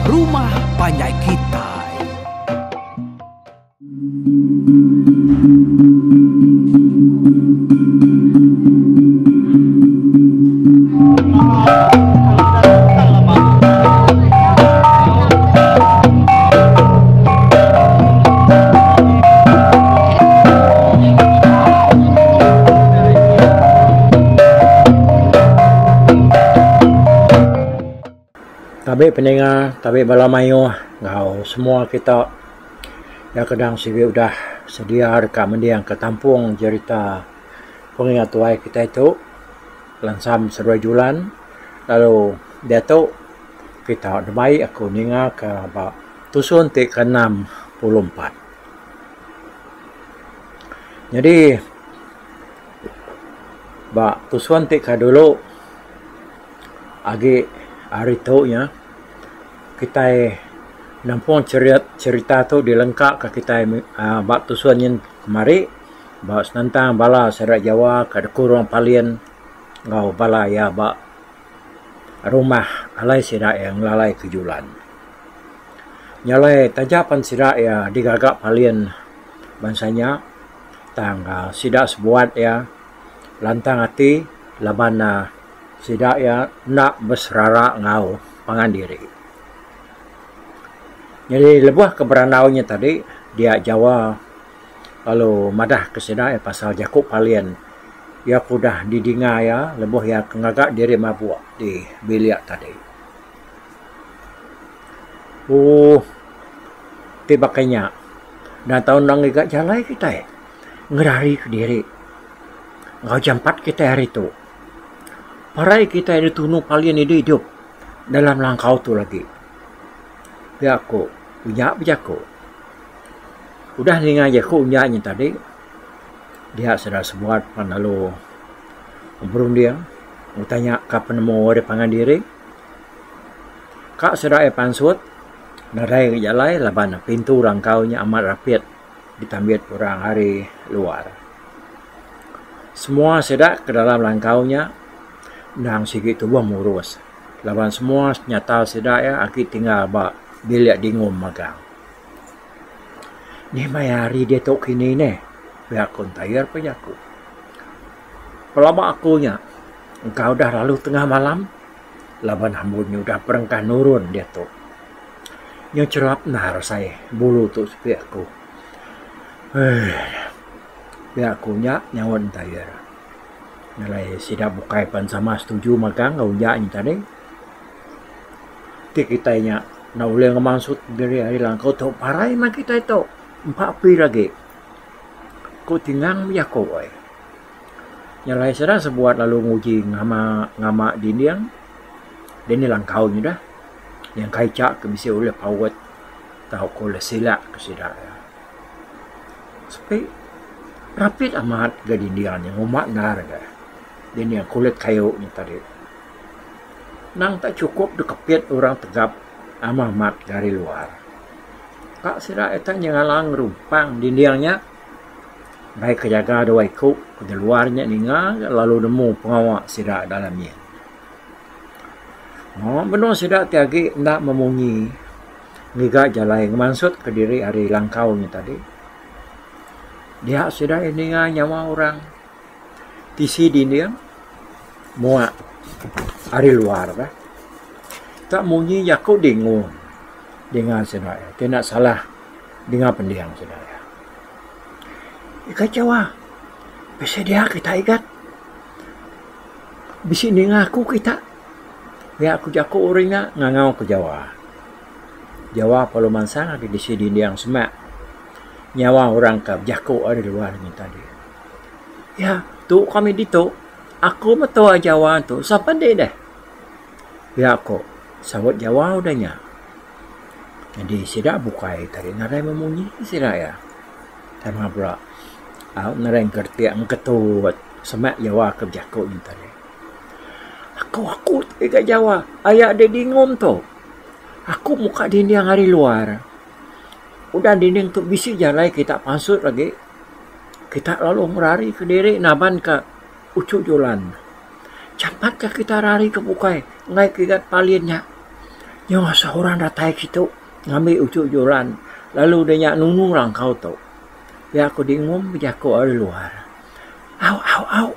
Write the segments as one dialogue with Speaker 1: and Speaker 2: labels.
Speaker 1: rumah panjai kitai.
Speaker 2: Tabi peninga, tabi bala mayuh enggau semua kita iya kedang sigi udah sedia deka mending ke tampung jerita pengingat tuai kitai tu Lansam Seduai Julan lalu diatu kita dibai aku ninga ka ba tusun ti ke 64. Nyadi ba tusun ti ke dulu agi hari tu nya kitai nampung cherita tu dilengka ka kitai uhh ba tusun nyin kemari ba senentang bala sida jawa ka dikurung palin enggau bala iya ba rumah alai sida iya ngelalai ke julan. Nya alai taja pan sida iya digaga palin bansa nya tang sida sebuat iya lantang ati laban ne sida iya enda beserara enggau pangan diri. Nyadi lebuh ke berandau nya tadi dia Jawa lalu madah ke sida iya pasal jaku palin iya ke udah didinga iya lebuh iya ke ngaga diri mabuk di bilik tadi. Ooh ti baka nya enda tau enda ngiga jalai kitai ngerari kediri enggau jampat kitai hari tu. Parai kitai ditunu palin idup idup dalam langkau tu lagi. Pia ku unya bejaku. Udah ninga jaku unya nya tadi dia sida sebuat pan lalu berunding betanya ka penemu ari pangan diri. Ka sida iya pansut nadai agi jalai laban pintu langkau nya amat rapit ditambit orang ari luar. Semua sida ke dalam langkau nya endang sigi tubuh murus laban semua senyata sida iya agi tinggal ba bilik dingum magang. Nih maya hari diatu kini neh pia ku Entayar pia jaku. Pelaba aku nya engka udah lalu tengah malam laban ambun nya udah berengkah nurun diatu. Nyau chelap endar sai bulu tu sepi aku. Eii. Pia ku nya nyaut entayar. Ngalai sida bukai pan sama setuju magang enggau nya nya tadi. Ti kitai nya enda ulih ngemansut diri ari langkau tu parai meh kitai tu empa api lagi. Ku tingang bejaku ai. Nya alai sida sebuat lalu nguji ngama ngama dinding dinding langkau nya dah. Nyangka icha ke bisi ulih paut tauka ulih silak ke sida iya. Sepi rapit amat ga dinding nya nguma endar ga dinding kulit kayu nya tadi. Nang tak chukup dep kepit orang tegap amat amat ga ari luar. Ka sida ita nyengalang rumpang dinding nya bai ke jaga dua iku di luar nya ninga ga lalu nemu pengawa sida dalam nyin. Mo benung sida ti agi enda memunyi ngiga jalai ngemansut ke diri ari langkau nya tadi. Dia sida iya ninga nyawa orang tisi dinding muak ari luar bah. Tak munyi jaku dingung dinga sida iya ti enda salah dinga pending sida iya. Ika jawa bisi dia kita igat. Bisi ninga aku kita. Pia ku jaku orang nya ngangau ke Jawa. Jawa perlu mansang agi bisi dinding semak nyawa orang ke bejaku ari luar nya tadi. Ya tu kami ditu aku metua Jawa tu sapa indi deh. Pia ku saut Jawa udah nya. Nyadi sida bukai tadi nadai memunyi sida iya. Tama bela au nadai engkeretik engketut semak Jawa ke bejaku nya tadi. Aku aku ti ga Jawa aya dek dingum tu. Aku muka dinding ari luar. Udah dinding tu bisi jalai kita pansut agi kita lalu ngerari kediri naban ka uchu julan. Jampat ka kita rari ke bukai enggai ke igat palin nya. Nyau asuh orang datai kitu ngambi uchu julan lalu udah nya nunu langkau tu. Pia ku Dingum bejaku ari luar. Au au au.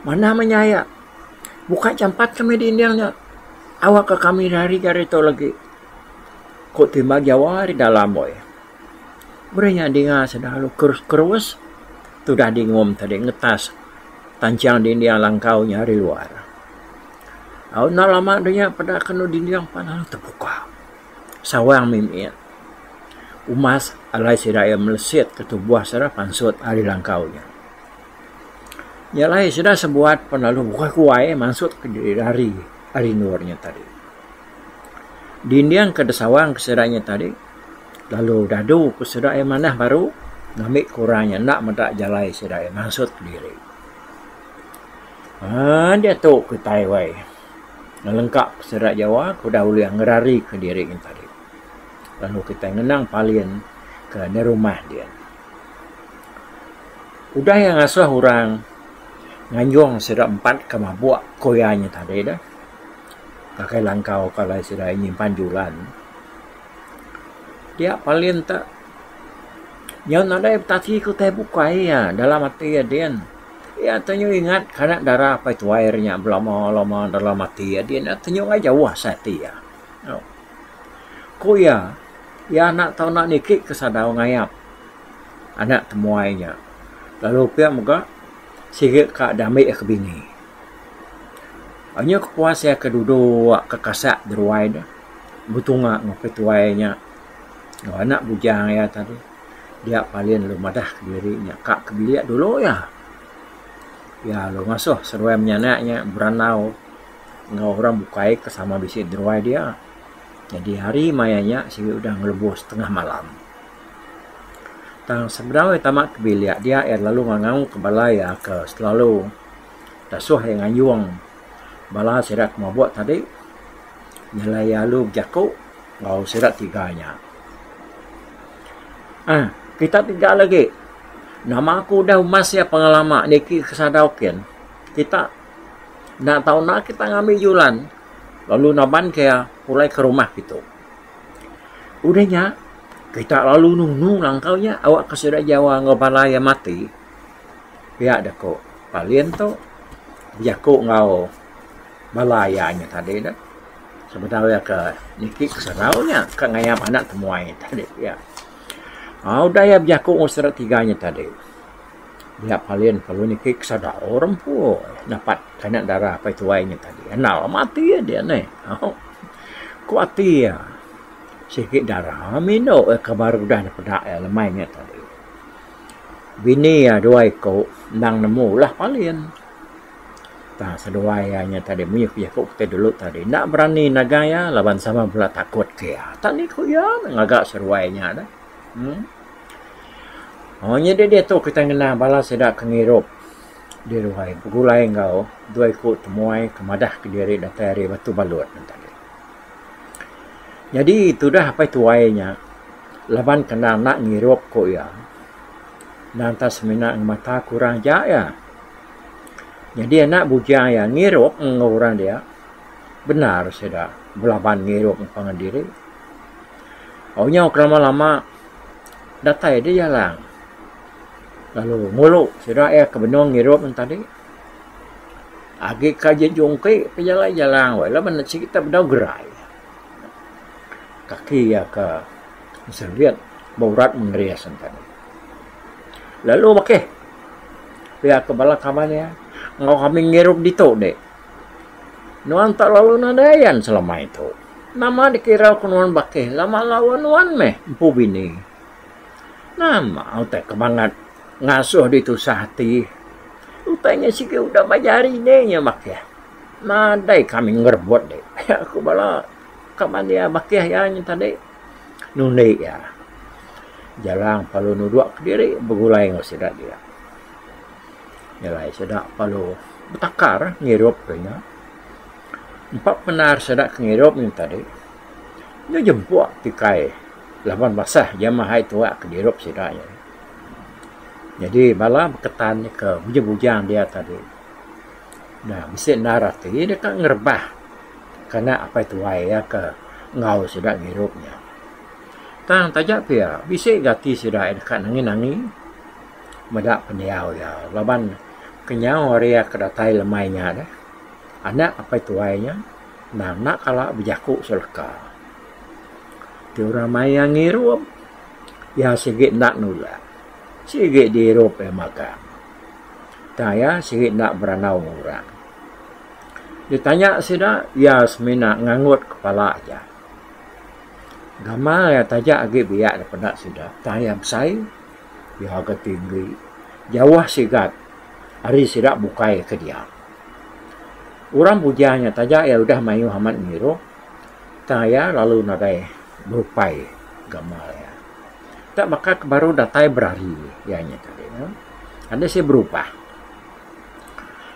Speaker 2: Manah meh nya aya. Buka jampat kami dinding nya. Awakka kami rari gari tu lagi. Ku timbal Jawa ari dalam weh. Udah nya dinga sida lalu kerus-kerus tudah Dingum tadi ngetas tanchang dinding langkau nya ari luar. Au enda lama deh nya peda kenu dinding pan lalu tebuka. Sawang mimit. Umas alai sida iya melesit ke tubuh sida pansut ari langkau nya. Nya alai sida sebuat pan lalu bukai kuai mansut ke diri ari ari endur nya tadi. Dinding ke desawang ke sida nya tadi lalu dadu ke sida iya manah baru ngambi ke orang nya enda meda jalai sida iya mansut kediri. Aaa diatu kitai wai ngelengka sida jawa ke udah ulih ngerari ke diri nyin tadi. Lalu kitai ngenang palin ke nerumah din. Udah iya ngasuh orang nganjung sida empat ke mabuk ku iya nya tadi deh ngagai langkau ke alai sida nyimpan julan. Dia palin te nyau nadai betati ke utai bukai iya dalam ati iya din. Iya tenyu ingat kanak dara apai tuai ri nya belama lama dalam ati iya din iya tenyu ngai jauh asai ati iya. Ku iya, iya anak tau enda niki ke sadau ngayap anak temuai nya lalu pia mega sigi ka diambi iya ke bini. Anyuh kepuas iya ke duduk ke kasak deruai ne betunga enggau apai tuai nya enggau anak bujang iya tadi. Dia palin lalu madah kediri nya ka ke bilik dulu iya. Iya lalu ngasuh seduai menyanak nya berandau enggau orang bukai ke sama bisi deruai dia. Nyadi hari maya nya sigi udah ngelebuh setengah malam. Tang sebedau iya tama ke bilik dia iya lalu ngangau ke bala iya ke selalu dasuh iya nganjung bala sida ke mabuk tadi. Nyelai iya lalu bejaku enggau sida tiga nya. Aaa kita tiga lagi nama aku udah umas iya pengelama niki ke sadau kin kita enda tau enda kita ngambi julan lalu naban ke iya pulai ke rumah kitu. Udah nya kita lalu nunu langkau nya awak ke sida jawa enggau bala iya mati pia deka palin tu bejaku enggau bala iya nya tadi ne. Sebedau iya ke niki ke serau nya ka ngayap anak temuai tadi pia. Aaa udah iya bejaku enggau sida tiga nya tadi dia palin perlu niki ke sadau rempu dapat anak dara apai tuai nya tadi. Andau mati iya dia neh. Ku ati iya sigi dara mindu iya ke baru udah dipeda iya lemai nya tadi. Bini iya dua iku endang nemu ulah palin. Tang seduai iya nya tadi mih jaku kitai dulu tadi enda berani naga iya laban sama bela takut ke iya. Tak ni ku iya ngaga seduai nya dah. Uhh. Oh nyadi diatu kitai ngena bala sida ke ngirup di ruai begulai enggau dua iku temuai ke madah kediri datai ari Batu Balun tadi. Nyadi tudah apai tuai nya laban kena enda ngirup ku iya. Endang tak semina ngemata kurang aja iya. Nyadi anak bujang iya ngirup enggau orang dia bendar sida belaban ngirup pangan diri. Au nyau ke lama lama datai deh jalang lalu ngulu sida iya ke benung ngirup ne tadi agi ka jejungki pejalai jalang weh laban ne sigi tak bedau gerai. Kaki iya ke servit ba urat mengeris ne tadi. Lalu bakih pia ke bala kaban iya enggau kami ngirup ditu deh. Nuan tak lalu nadai ayan selemai tu. Nama dikira ku nuan bakih lama lawa nuan meh empu bini. Nama utai ke bangat ngasuh dih tusah ati. Utai nya sigi udah ba jari ne nya bakih. Nadai kami ngerebut deh pia ku bala kaban iya bakih iya nya tadi. Nundi iya. Jarang perlu nudok kediri begulai enggau sida dia. Nyelai sida perlu betakar ngirup ke nya. Empa pemendar sida ke ngirup nya tadi nya jempuk tikai laban basah jamah ai tuak ke dirup sida nya. Nyadi bala beketan ke bujang-bujang dia tadi nah bisi endar ati deka ngerebah kanak apai tuai iya ke. Enggau sida ngirup nya. Tang taja pia bisi ga ati sida deka nangi-nangi meda pendiau iya laban kenyau ari iya ke datai lemai nya deh anak apai tuai nya endang enda kala bejaku seleka. Ti orang maya ngirup iya sigi enda nulak sigi diirup iya magang. Tang iya sigi enda berandau enggau orang. Ditanya sida, iya semina nganggut kepala aja. Gamal iya taja agi biak da peda sida, tang iya besai, iya ga tinggi, jauh sigat ari sida bukai ke dia. Orang bujang nya taja iya udah mayuh amat ngirup, tang iya lalu nadai berupai gamal iya. Tak baka ke baru datai berari iya nya tadi. Enda seh berubah.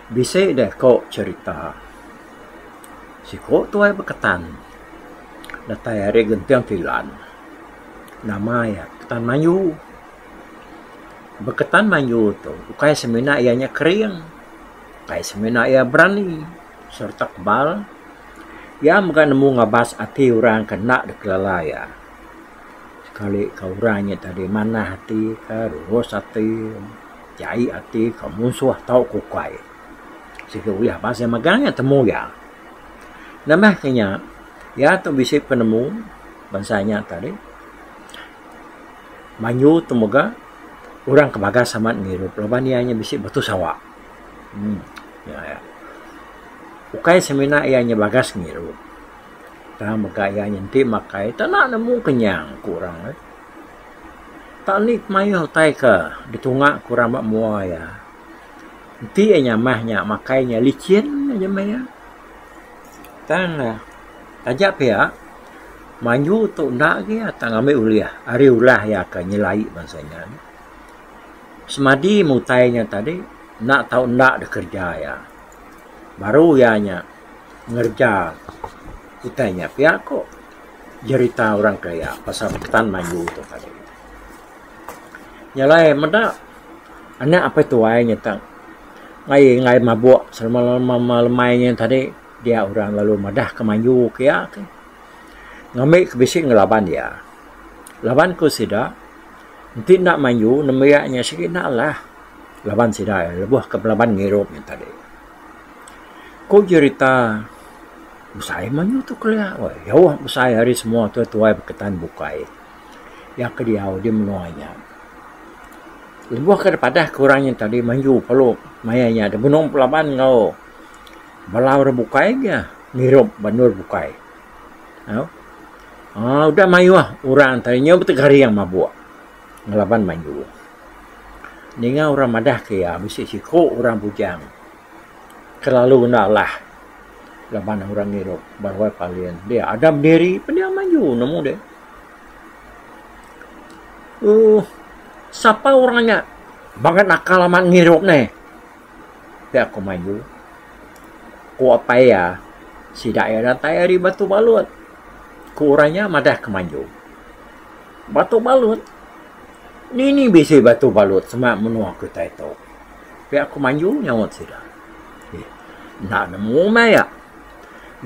Speaker 2: Bisi deh ko cherita siko tuai Beketan datai ari Genting Tilan nama iya Ketan Mayu. Beketan Mayu tu ukai semina iya nya kering ukai semina iya berani sereta kebal iya mega nemu ngabas ati orang ke enda dikelala iya. Sekali ka orang nya tadi manah ati ka rurus ati. Jai ati ka munsuh tau ke ukai. Sigi ulih pasal megang nya temu iya. Nambah ke nya, iya tu bisi penemu bansa nya tadi manyu tu mega orang ke bagas amat ngirup laban iya nya bisi batu sawa. Uhh nya iya. Ukai semina iya nya bagas ngirup tang mega iya nya enti makai tana nemu kenyang ku orang eh. Tak ni mayuh utai ke ditunga ke orang ba mua iya. Enti iya nyamah nya makai nya licin aja meh iya. Tang ne taja pia manju tu enda agi iya tang ngambi ulih ari ulah iya ke nyelai bansa nya. Semadi meh utai nya tadi enda tau enda dikereja iya. Baru iya nya ngereja utai nya pia ko. Jerita orang kelia pasal Tan Mayu tu tadi. Nya alai meda anak apai tuai nya te ngai ngai mabuk selama lemai nya tadi dia orang lalu madah ke Mayu ke iya ke ngambi ke bisi ngelaban iya. Laban ku sida enti enda Mayu nembiak nya sigi enda alah laban sida lebuh ke belaban ngirup nya tadi. Ku jerita. Besai mayuh tu kelia weh. Jauh besai ari semua tuai-tuai beketan bukai iya ke diau di menua nya. Lebuh ke dipadah ke orang nya tadi maju perlu maya nya da benung belaban enggau bala orang bukai ga ngirup ba endur bukai. Au aaa udah mayuh orang tadi nyau betegaring mabuk ngelaban maju. Ninga orang madah ke iya bisi siku orang bujang. Kelalu enda alah laban orang ngirup ba ruai palin dia ada bediri pun dia maju nemu deh. Uhh sapa orang nya bangat nakal amat ngirup neh pia ku maju. Ku apai iya sida iya datai ari Batu Balut ku orang nya madah ke maju. Batu Balut dini bisi Batu Balut sema menua kitai tu. Pia ku manju nyaut sida. Eh, enda nemu meh iya.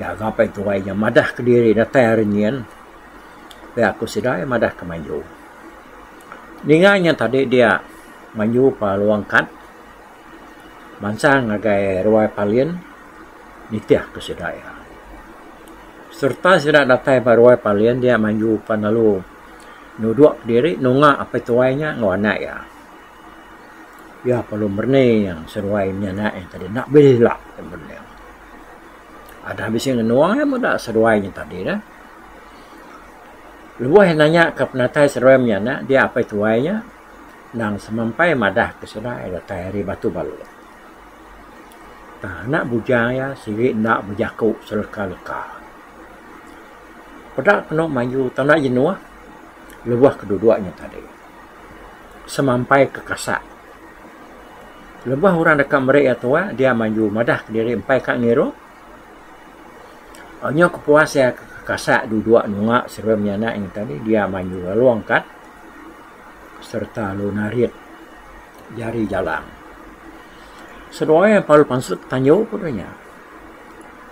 Speaker 2: Gaga pai tuai nya madah kediri datai ari nyin. Pia ku sida iya madah ke manju. Ninga nya tadi dia manju pa lalu angkat mansang ngagai ruai palin nitih ke sida iya. Sereta sida datai ba ruai palin dia manju pan lalu nudok kediri nunga apai tuai nya enggau anak iya. Iya perlu merening seduai menyanak iya tadi enda belak iya merening. Adah bisi ngenung iya meda seduai nya tadi dah. Lebuh iya nanya ka penatai seduai menyanak dia apai tuai nya endang semampai madah ke sida iya datai ari Batu Balok. Tang anak bujang iya sigi enda bejaku seleka-leka. Peda kenu maju tanda jenuh lebuh keduduk nya tadi. Semampai ke kasak. Lebuh orang deka meri iya tuak, dia maju madah kediri empai ka ngirup. Nyau kepuas iya ke kasak duduk nunga seduai menyanak nya tadi, dia maju lalu angkat sereta lalu narit jari jalang. Seduai iya lalu pansut ke tanju ku deh nya.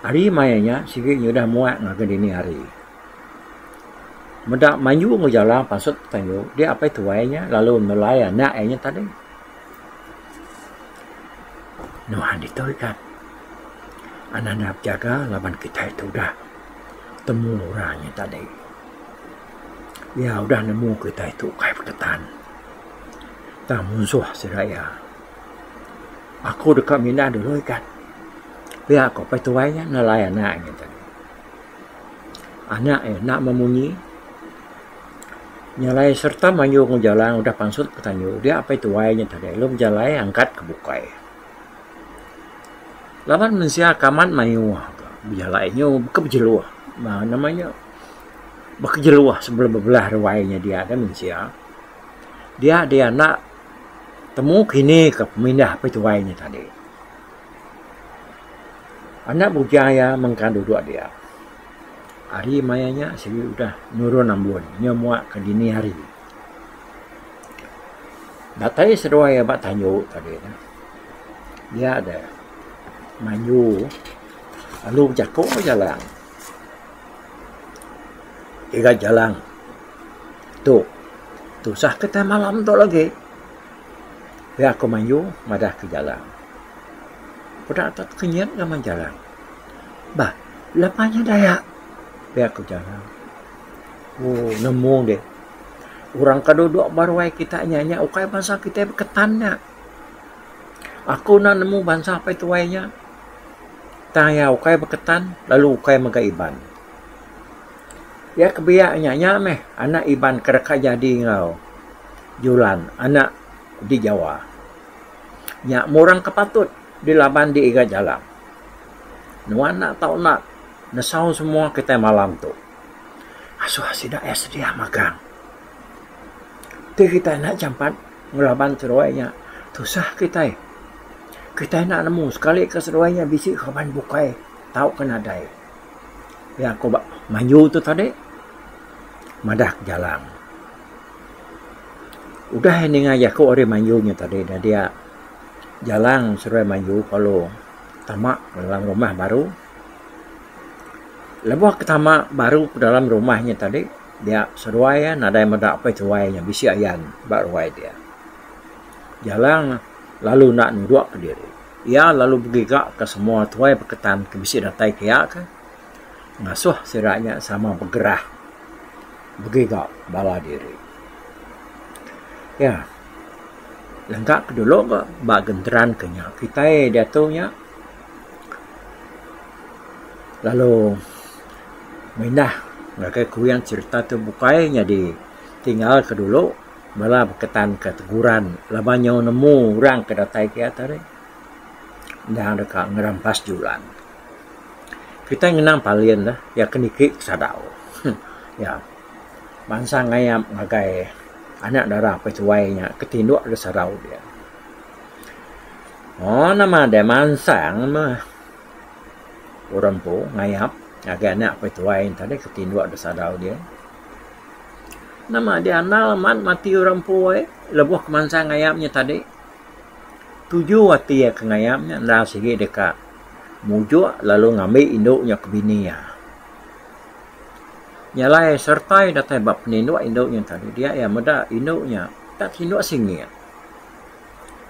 Speaker 2: Hari maya nya sigi nyudah muak ngagai dini hari. Meda Manju enggau Jalang pansut ke tanju dia apai tuai nya lalu nelai anak iya nya tadi. Nuan ditu ikan. Anang enda bejaga laban kitai tu udah temu orang nya tadi. Iya udah nemu kitai tu ukai beketan. Tang munsuh sida iya. Aku deka mindah dulu ikan. Pia ko apai tuai nya nelai anak nya tadi. Anak iya enda memunyi. Nyelai sereta mayuh enggau jalang udah pansut ke tanju dia apai tuai nya tadi lalu bejalai angkat ke bukai. Laban mensia ke amat mayuh bejalai nyu baka bejeluh nama nya baka jeluh sebelum bebelah ruai nya dia da mensia. Dia dia enda temu kini ke pemindah apai tuai nya tadi. Anak bujang iya mengkang duduk dia. Hari maya nya sigi udah nurun ambun nyau muak ke dini hari. Datai seduai iya ba tanju tadi ne dia deh manju lalu bejaku enggau jalang. Ira jalang tu tusah kitai malam tu lagi. Pia ku manju madah ke jalang. Peda te tekenyit ngaban jalang. Bah lepa nya dayak pia ku jalang. Ooh nemu deh orang ke duduk ba ruai kita nya nya ukai bansa kitai beketan nya. Aku enda nemu bansa apai tuai nya tang iya ukai beketan lalu ukai mega iban. Iya ke biak nya nya meh anak iban ke deka jadi enggau Julan anak di Jawa. Nya meh orang ke patut dilaban di iga jalang. Nuan enda tau enda nesau semua kitai malam tu. Asuh sida iya sedia magang. Ti kitai enda jampat ngelaban seduai nya tusah kitai. Kitai enda nemu sekali ke seduai nya bisi kaban bukai tauka nadai. Pia ku ba manju tu tadi madah ke jalang. Udah iya ninga jaku ari manju nya tadi dah dia jalang seduai manju lalu tama dalam rumah baru. Lebuh ke tama baru ke dalam rumah nya tadi dia seduai iya nadai meda apai tuai nya bisi ayan ba ruai dia. Jalang lalu enda nudok kediri. Iya lalu begiga ka semua tuai beketan ke bisi datai kiya ka ngasuh sida nya sama begerah. Begiga bala diri. Iya. Lengka ke dulu ga ba genteran ke nya kitai diatu nya lalu mindah ngagai kuing cherita ti bukai nyadi tinggal ke dulu bala beketan ke teguran laban nyau nemu orang ke datai kiya tadi endang deka ngerampas julan. Kitai ngenang palin ne iya ke niki ke sadau. Iya. Bansa ngayap ngagai anak dara apai tuai nya ke tinduk da sadau dia. Oh nama deh mansang meh orang empu ngayap ngagai anak apai tuai ne tadi ke tinduk da sadau dia. Nama deh andal amat mati orang empu ai lebuh ke mansang ngayap nya tadi. Tuju ati iya ke ngayap nya endang sigi deka mujuk lalu ngambi indu nya ke bini iya. Nya alai sereta iya datai ba peninduk indu nya tadi dia iya meda indu nya tak tinduk singit.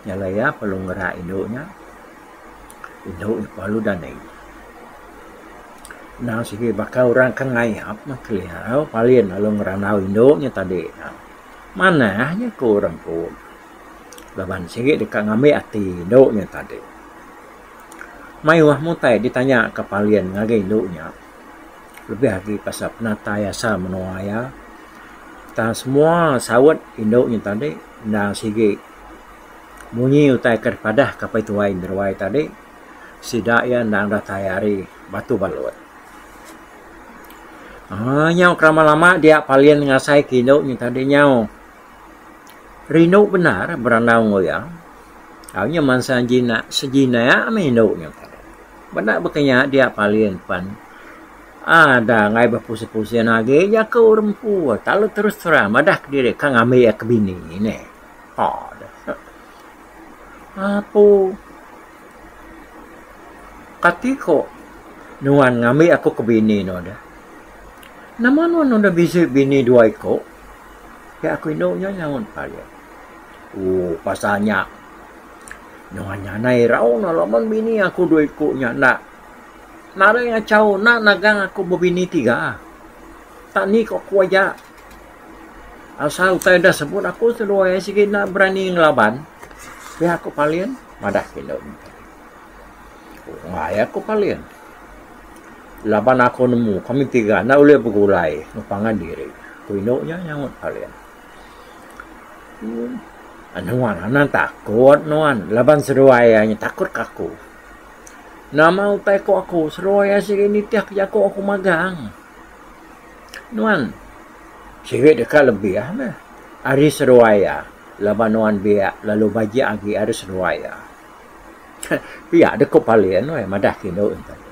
Speaker 2: Nya alai iya perlu ngerak indu nya, indu nya perlu dani. Endang sigi baka orang ke ngayap meh kelia palin lalu ngerandau indu nya tadi. Manah nya ku orang empu. Laban sigi deka ngambi ati indu nya tadi. Mayuh mutai ditanya ka palin ngagai indu nya lebih agi pasal penatai asal menua iya. Tang semua saut indu nya tadi endang sigi munyi utai ke dipadah ka apai tuai ngeruai tadi sida iya endang datai ari Batu Balut. Aaa nyau ke lama lama dia palin ngasai ke indu nya tadi nyau. Rindu bendar berandau enggau iya. Au nya mansa jinak sejinak meh indu nya tadi. Benda baka nya dia palin pen ada enggai bepusin-pusin agi jaku orang empu lalu terus terang madah kediri ka ngambi iya ke bini neh. Pa deh. Apu kati ko nuan ngambi aku ke bini nuan deh. Nama nuan udah bisi bini dua iku? Pia ku indu nya nyaut Palin. Ooh pasal nya. Nuan nya anai irau ne laban bini aku dua iku nya enda narai ngachau enda nagang aku bebini tiga. Tak ni ku aku aja. Asal utai da sebut aku seduai sigi enda berani ngelaban. Pia ku Palin madah ke indu nya tadi. Enggai aku Palin. Laban aku nemu kami tiga enda ulih begulai enggau pangan diri, ku indu nya nyaut Palin. Nuan anang takut nuan laban seduai iya nya takut ka aku. Nama utai ku aku seduai iya sigi nitih ka jaku aku magang. Nuan sigi deka lebih meh ari seduai iya laban nuan biak lalu bajik agi ari seduai iya. Pia deh ko Palin weh madah ke indu nya tadi.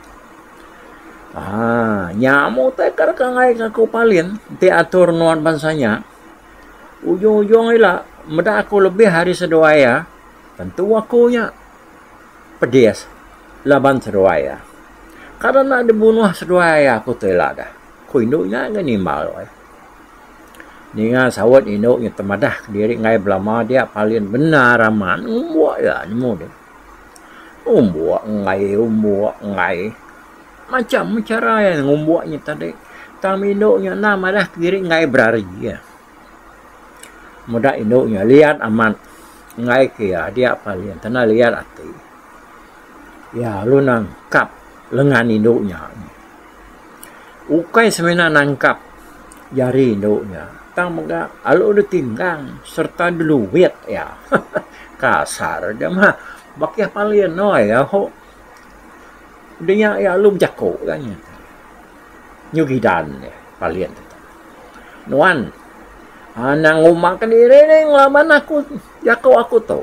Speaker 2: Aaa nya meh utai ke deka enggai ke aku Palin enti atur nuan bansa nya. Ujung ujung ila meda aku lebih ari seduai iya tentu aku nya pedis laban seduai iya. Kada enda dibunuh seduai iya aku tu ila dah. Ku indu nya ga nimbal weh. Ninga saut indu nya temadah kediri enggai belama dia palin bendar amat ngumbuk iya nemu deh. Ngumbuk enggai umbuk enggai macam chara iya ngumbuk nya tadi tang indu nya enda madah kediri enggai berari iya. Meda indu nya liat amat enggai ke iya dia palin tanda liat ati. Iya lalu nangkap lengan indu nya. Ukai semina nangkap jari indu nya tang mega alu deh tinggang sereta diluit iya. Kasar ja mah bakih palin oi aho. Udah nya iya alu bejaku ga nya. Nyu gidan iya palin tu. Nuan anang ngumba kediri deh ngelaban aku jaku aku tu.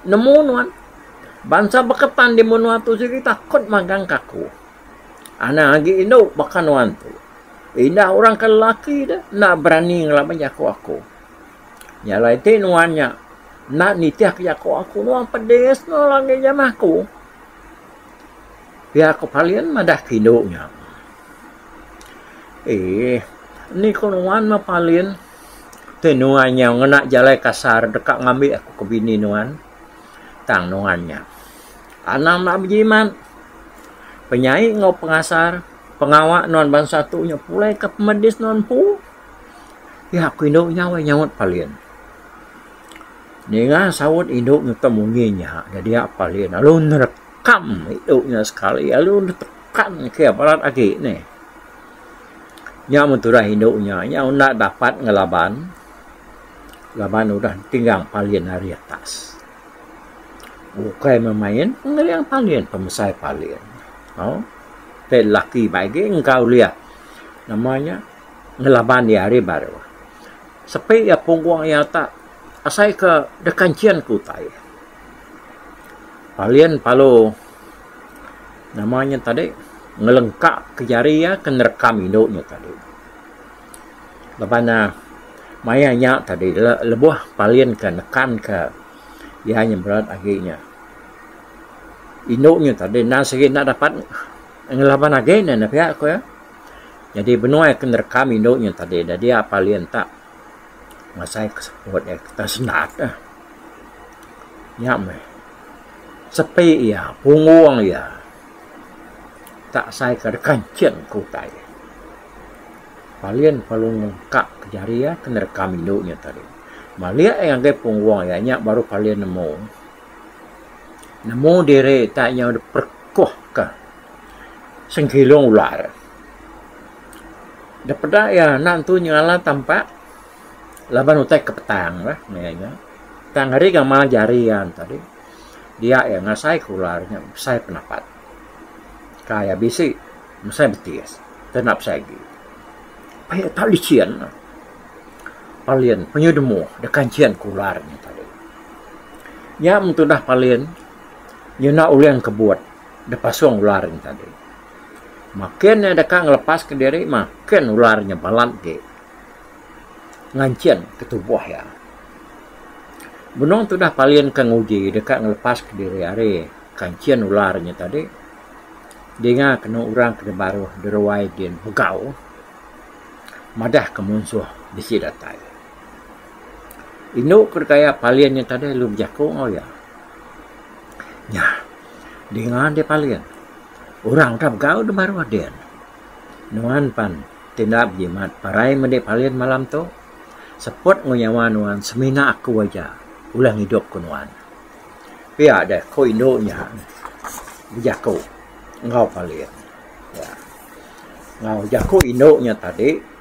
Speaker 2: Nemu nuan bansa beketan di menua tu sigi takut magang ka aku. Anang agi indu baka nuan tu. Indah orang ke lelaki deh enda berani ngelaban jaku aku. Nya alai ti nuan nya enda nitih ke jaku aku nuan pedis nuan lagi jamah aku. Pia ku Palin madah ke indu nya. Eeh ni ku nuan meh Palin ti nuan nyau ngena jalai kasar deka ngambi aku ke bini nuan. Tang nuan nya anang enda bejimat. Penyai enggau pengasar pengawa nuan bansa tu nya pulai ka pemedis nuan empu. Pia ku indu nya weh nyaut Palin. Ninga saut indu nyuta munyi nya dia Palin lalu nerekam indu nya sekali lalu netekan ke balat agi neh. Nya meh tudah indu nya nyau enda dapat ngelaban laban udah tinggang Palin ari atas. Ukai meh main ngering palin pemesai palin. Au ti laki bai agi engka ulih nama nya ngelaban iya ari baruh. Sepi iya punggung iya tak asai ke deka kanchin ke utai. Palin palu nama nya tadi ngelengka ke jari iya ke nerekam indu nya tadi. Laban ne maya nya tadi lebuh palin ke nekan ke iya nya berat agi nya. Indu nya tadi endang sigi enda dapat ngelaban agi ne ne pia ku iya. Jadi benua ke nerekam indu nya tadi da dia palin tak ngasai ke seput iya ke sendat. Nya meh sepi iya punggung iya tak asai ke deka enchin ke utai. Palin perlu nyungkak ke jari iya ke nerekam indu nya tadi. Malik iya ngagai punggung iya nya baru palin nemu. Nemu diri tak nyau diperekuh ka sengkilung ular. Da peda iya enda entu nyengala tampak laban utai ke petang lah maya nya. Tang ari gamal jari iya tadi dia iya ngasai ke ular nya besai penapat. Ka iya bisi mesai betis. Tena besai agi. Pia tau licin palin penyu demuh da kanchin ke ular nya tadi. Nya meh tundah palin nyuna ulih engkebut da pasung ular nya tadi. Makin iya deka ngelepas ke diri makin ular nya balat agi nganchin ke tubuh iya. Benung tundah palin ke nguji deka ngelepas ke diri ari kanchin ular nya tadi. Dinga kenu orang ke dibaruh deruai din begau. Madahka munsuh bisi datai. Indu ke dikaya palin nya tadi lalu bejaku enggau iya. Nyah, dinga deh palin. Orang udah begau da baruh din. Nuan pan ti enda bejimat parai mende palin malam tu. Seput enggau nyawa nuan semina aku aja ulih ngidupka nuan. Pia deh ku indu nya bejaku enggau palin. Iya. Enggau jaku indu nya tadi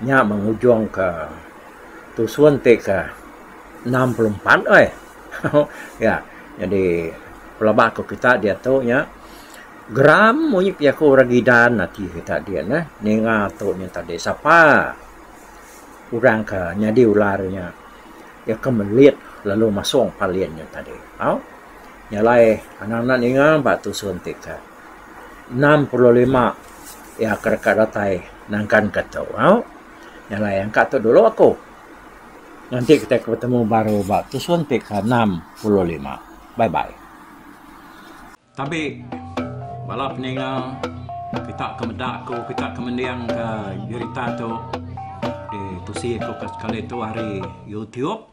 Speaker 2: nya mengujungka tusun ti ke 64 ai. Iya nyadi pelaba ku kita diatu nya geram munyi jaku orang Idan ati kita dian neh ninga tu nya tadi sapa orang ke nyadi ular nya iya ke melit lalu masung palin nya tadi. Au nya alai anang enda ninga ba tusun ti ke. 65 iya ke deka datai nangkan ke tu au. Nya alai angka tu dulu aku. Nganti kitai ke betemu baru ba tusun ti ke 65. Bye bye. Tabi bala peninga kita ke meda aku kita ke mending ke jerita tu ditusi aku ke sekali tu ari YouTube.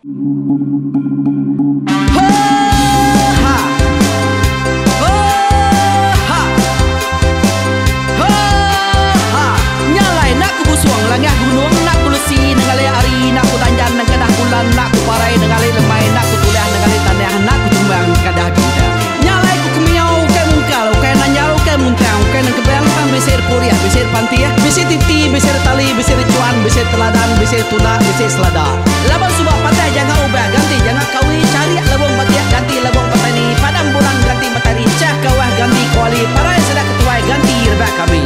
Speaker 1: Laban suba patah janga ubah ganti janga kawi charik lebong batik ganti lebong petani padam bulan ganti matari chah kawah ganti kuali parai sida ketuai ganti rebak kami.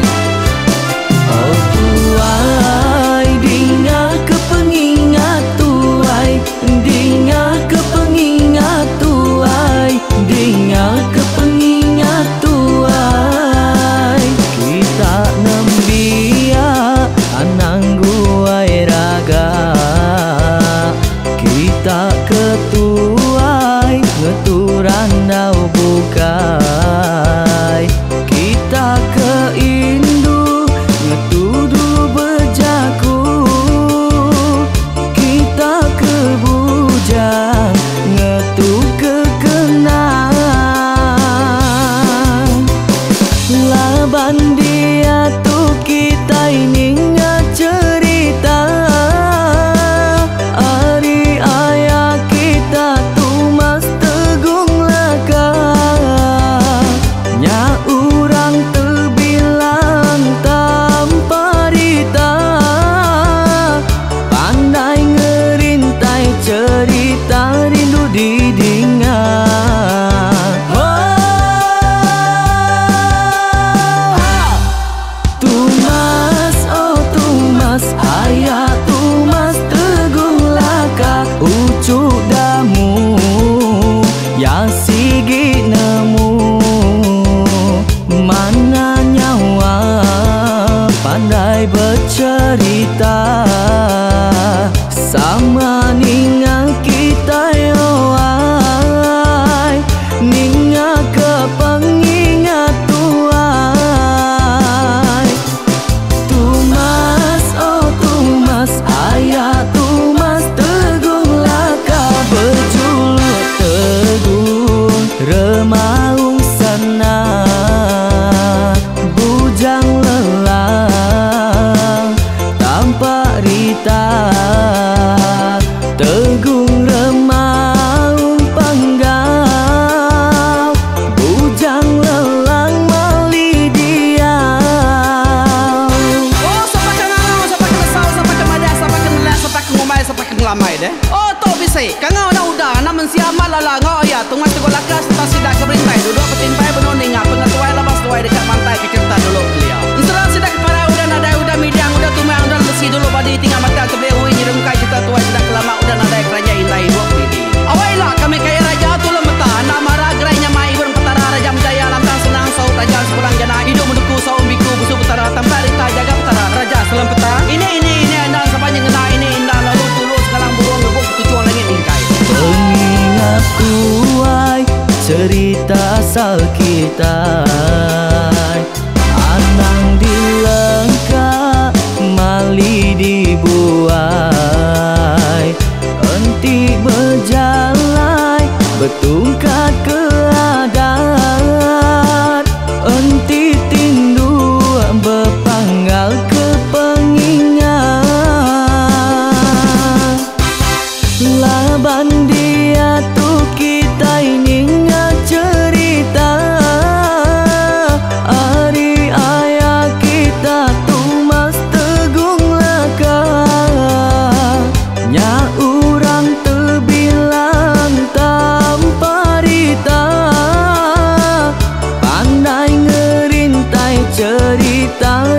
Speaker 3: Oh tuai dinga ke pengingat tuai dinga ke pengingat tuai dinga ke pengingat tuai kita nembiak anang guai raga kita ke tuai ngetu randau bukai kita ke indu ngetu dulu bejaku kita ke bujang ngetu ke kenang laban diatu kitai ninga cherita ari aya kita Tumas Tegung Laka nya orang tebilang tanpa rita pandai ngerintai cherita rindu didinga. Tumas oh Tumas aya Tumas Tegung Laka uchu damu ya sigi nemu mana nyawa pandai becerita sama ninga kitai oh ai ninga ke pengingat tuai Tumas oh Tumas aya Tumas Tegung Laka bejuluk Tegung Remaung Sana Bujang Lelang Tampak Rita Tegung Remaung Panggau Bujang Lelang Mali Diau.
Speaker 1: Oh sapa ke ngangau sapa ke nesau sapa ke madah sapa ke nelak sapa ke ngumbai sapa ke ngelamai deh. Oh tu bisi kangau anak uda anak mensia amat lala enggau aya tungai tegok laka sereta sida ke berintai duduk betimpai benung ninga pengetuai laban seduai deka mantai ke cherita dulu kelia. Ensera sida ke parai udah nadai udah midang udah tumang udah lemesi dulu badi tinggal matang tebeli ui nyerungkai cherita tuai sida ke lama udah nadai keranjai indai idup didi. Awai ila kami kaya raja tulung meta enda mara gerai nyamai ibun petara raja menjaya lantang senang saut raja sepulang jana idup menuku saum biku busu petara tampak rita jaga petara raja selem peta ini ini ini endang sapa nyengenda ini indah lalu tulu segalang burung ngebuk ketuchung langit mingkai.
Speaker 3: Pengingat tuai. rita.